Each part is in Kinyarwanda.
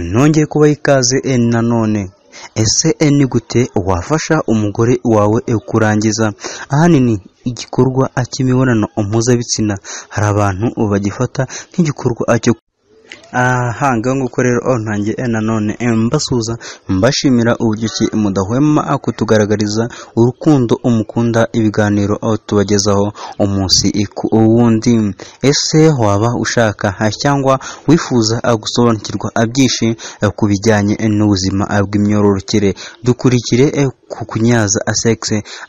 Nongeye kubaha ikaze nanone. Ese ni gute wafasha umugore wawe kurangiza? Ahanini igikorwa cy'imibonano mpuzabitsina hari abantu bagifata nk'igikorwa cyo aha ngaho nguko rero ntangiye nanone mbasuhuza mbashimira uburyo ki mudahwema kutugaragariza urukundo umukunda ibiganiro tubagezaho umunsi ku wundi. Ese waba ushaka cyangwa wifuza gusobanukirwa byinshi ku bijyanye n'ubuzima bw'imyororokere? Dukurikire ku Kunyaza Sex,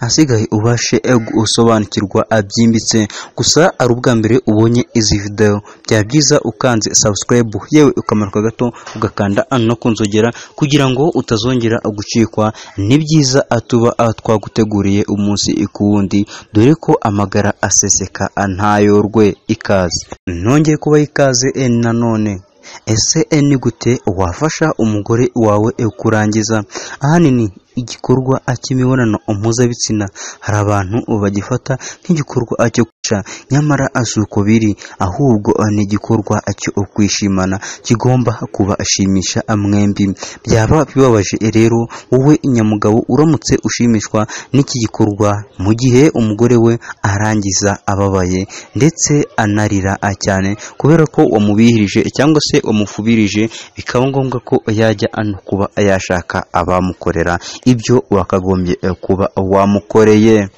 asigaye ubashe gusobanukirwa byimbitse. Gusa ari ubwa mbere ubonye izi video, byaba byiza ukanze subscribe, yewe ukamanuka gato ugakanda no kunzogera kugira ngo utazongera gucikwa n'ibyiza tuba twaguteguriye umunsi ku wundi, dore ko amagara aseseka ntayorwe. Ikaze, nongeye kubaha ikaze nanone. Ese ni gute wafasha umugore wawe kurangiza? Ahanini igikorwa cy'imibonano mpuzabitsina hari abantu bagifata nk'igikorwa cyo kwica, nyamara si uko biri, ahubwo ni igikorwa cyo kwishimana kigomba kubashimisha mwembi. Byaba bibabaje rero wowe nyamugabo uramutse ushimishwa n'iki gikorwa mu gihe umugore we arangiza ababaye ndetse anarira cyane kubera ko wamubihirije cyangwa se wamufubirije, bikaba ngombwa ko yajya no kuba yashaka abamukorera ibyo wakagombye kuba wamukoreye.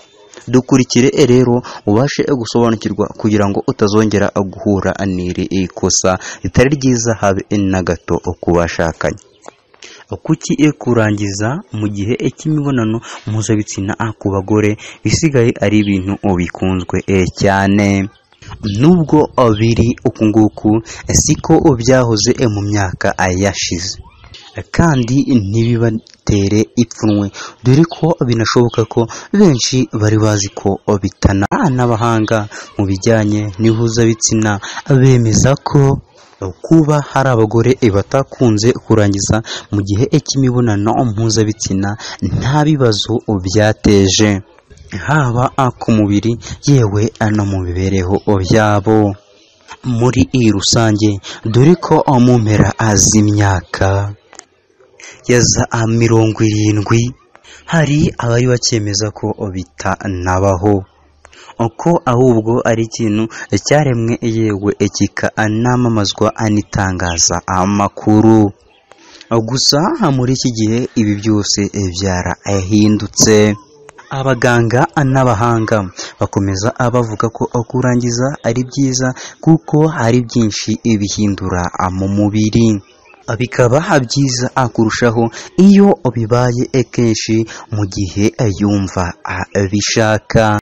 Dukurikire rero ubashe gusobanukirwa kugira ngo utazongera guhura n'iri kosa ritari ryiza habe na gato ku bashakanye. Kuki kurangiza mu gihe cy'imibonano mpuzabitsina ku bagore bisigaye ari ibintu bikunzwe cyane? Nubwo biri uku nguku siko byahoze mu myaka yashize, kandi ntibibatere ipfunwe, dore ko binashoboka ko benshi bari bazi ko bitana. N'abahanga mu bijyanye n'ihuzabitsina bemeza ko kuba hari abagore batakunze kurangiza mu gihe cy'imibonano mpuzabitsina nta bibazo byateje, haba ku mubiri yewe no mu mibereho byabo muri rusange, dore ko mu mpera z'imyaka ya za 70 hari abari bakemeza ko bitanabaho, ko ahubwo ari ikintu cyaremwe yewe kikanamamazwa n'itangaza amakuru. Gusa muri iki gihe ibi byose byarahindutse. Abaganga n'abahanga bakomeza bavuga ko kurangiza ari byiza kuko hari byinshi bihindura mu mubiri, bikaba byiza kurushaho iyo bibaye kenshi mu gihe yumva abishaka.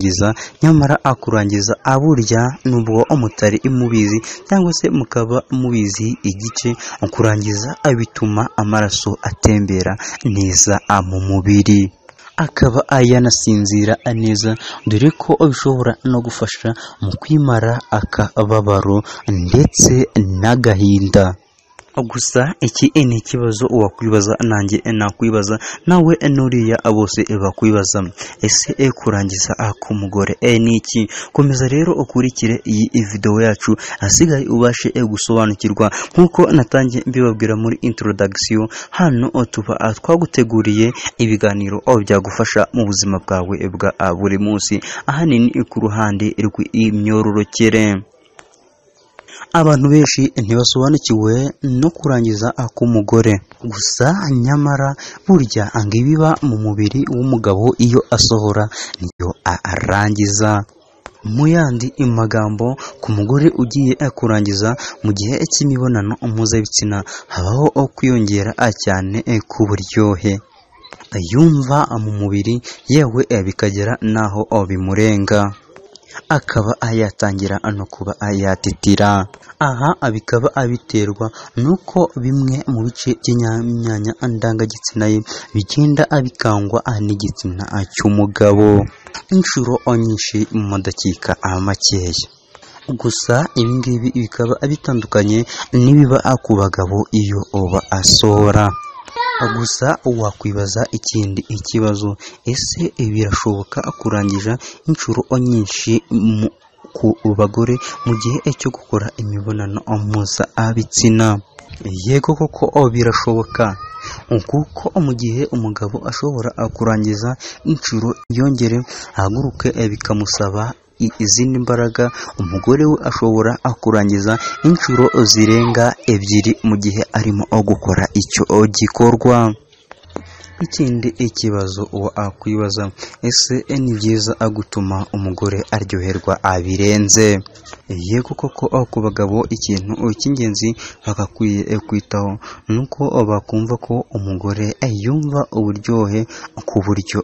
Nyamara kurangiza burya nubwo mutari mubizi cyangwa se mukaba mubizi igice, kurangiza bituma amaraso atembera neza mu mubiri, akaba yanasinzira neza, dore ko bishobora no gufasha mu kwimara akababaro ndetse n'agahinda. Gusa iki ni ikibazo wakwibaza, nanjye nakwibaza, nawe n'uriya bose bakwibaza. Ese kurangiza k'umugore ni iki? Komeza rero ukurikire iyi video yacu, asigaye ubashe gusobanukirwa. Nk'uko natangiye mbibabwira muri introduction, hano tuba twaguteguriye ibiganiro byagufasha mu buzima bwawe bwa buri munsi, ahanini ku ruhande rw'imyororokere. Abantu benshi ntibasobanukiwe no kurangiza k'umugore, gusa nyamara burya ngo ibiba mu mubiri w'umugabo iyo asohora niyo arangiza. Mu yandi magambo, ku mugore ugiye kurangiza mu gihe cy'imibonano mpuzabitsina habaho kwiyongera cyane k'uburyohe yumva mu mubiri, yewe bikagera n'aho bimurenga, akaba yatangira no kuba yatitira. Aha bikaba biterwa nuko bimwe mu bice by'imyanya ndangagitsina ye bigenda bikangwa n'igitsina cy'umugabo inshuro nyinshi mu madakika makeya. Gusa ibi ngibi bikaba bitandukanye n'ibiba ku bagabo iyo basohora. Gusa wakwibaza ikindi ikibazo, ese birashoboka kurangiza inshuro nyinshi mu ku bagore mu gihe cyo gukora imibonano mpuzabitsina? Yego koko birashoboka, kuko mu gihe umugabo ashobora kurangiza inshuro yongere ahaguruke bikamusaba izindi mbaraga, umugore we ashobora kurangiza inshuro zirenga ebyiri mu gihe arimo gukora icyo gikorwa. Ikindi ikibazo wakwibaza, ese ni byiza gutuma umugore aryoherwa birenze? Yego koko ku bagabo ikintu cy'ingenzi bagakwiye kwitaho ni uko bakumva ko umugore yumva uburyohe ku buryo